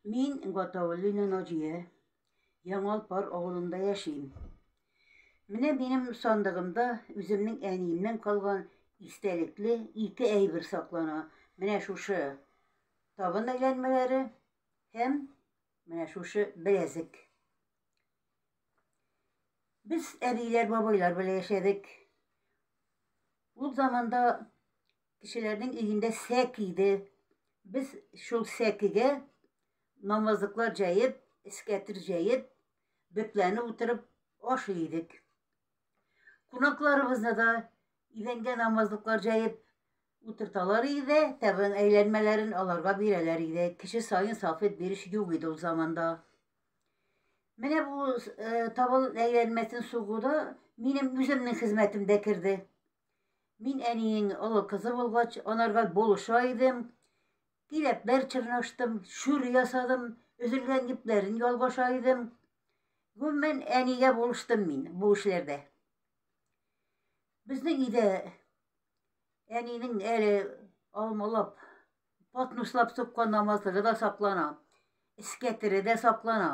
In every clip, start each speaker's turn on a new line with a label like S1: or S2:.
S1: Мин Гатауллина Наҗия, Яңалпар авылында яшим. Менә минем сандыгымда үземнең әниемнән калган истәлекле ике әйбер саклана. Менә шушы табын әйләнмәләре һәм менә шушы беләзек. Без әбиләр, бабайлар белән яшәдек. Ул заманда кешеләрнең өендә сәк иде. Без шул сәкегә намазлыклар җәеп, эскәтер җәеп, бөкләнеп утырып ашый идек. Кунакларыбызны да идәнгә намазлыклар җәеп утырталар иде дә, табын әйләнмәләрен аларга бирәләр иде. Кеше саен салфет биреш юк иде ул заманда. Менә бу э, табын әйләнмәсен сугуда минем үземнең хезмәтем дә керде. Мин әниең олы кызы булгач, анарга булыша идем. Киләпләр чырнаштым, шүр ясадым, өзелгән йөпләрен ялгаша идем. Гомумән, әнигә булыштым мин бу эшләрдә. Безнең өйдә әнинең әле алмалап, патнуслап суккан намазлыгы да саклана, эскәтере дә саклана.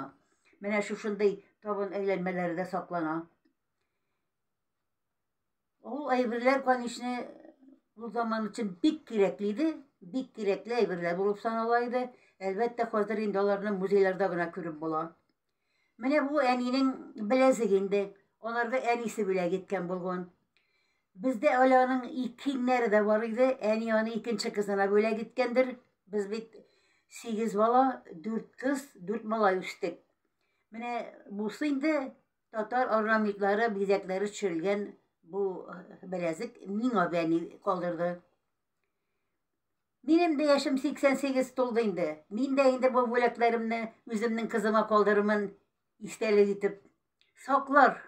S1: Менә шушындый табын әйләнмәләре дә саклана. Ул әйберләр, конечно, ул заман өчен бик кирәкле иде, бик кирәкле әйберләр булып санала иде. Әлбәттә, хәзер инде аларны музейларда гына күреп була. Менә бу әнинең беләзеге инде. Аларга әнисе бүләк иткән булган. Бездә әле аның киңнәре дә бар иде. Әни аны икенче кызына бүләк иткәндер. Без бит сигез бала, дүрт кыз, дүрт малай үстек. Менә бусы инде Татар орнаментлары, бизәкләре төшерелгән бу беләзек миңа бәни калдырды. Минем дә яшем 88 тулды инде. Мин дә инде бу бүләкләремне үземнең кызыма калдырырмын истәлек итеп. Саклар.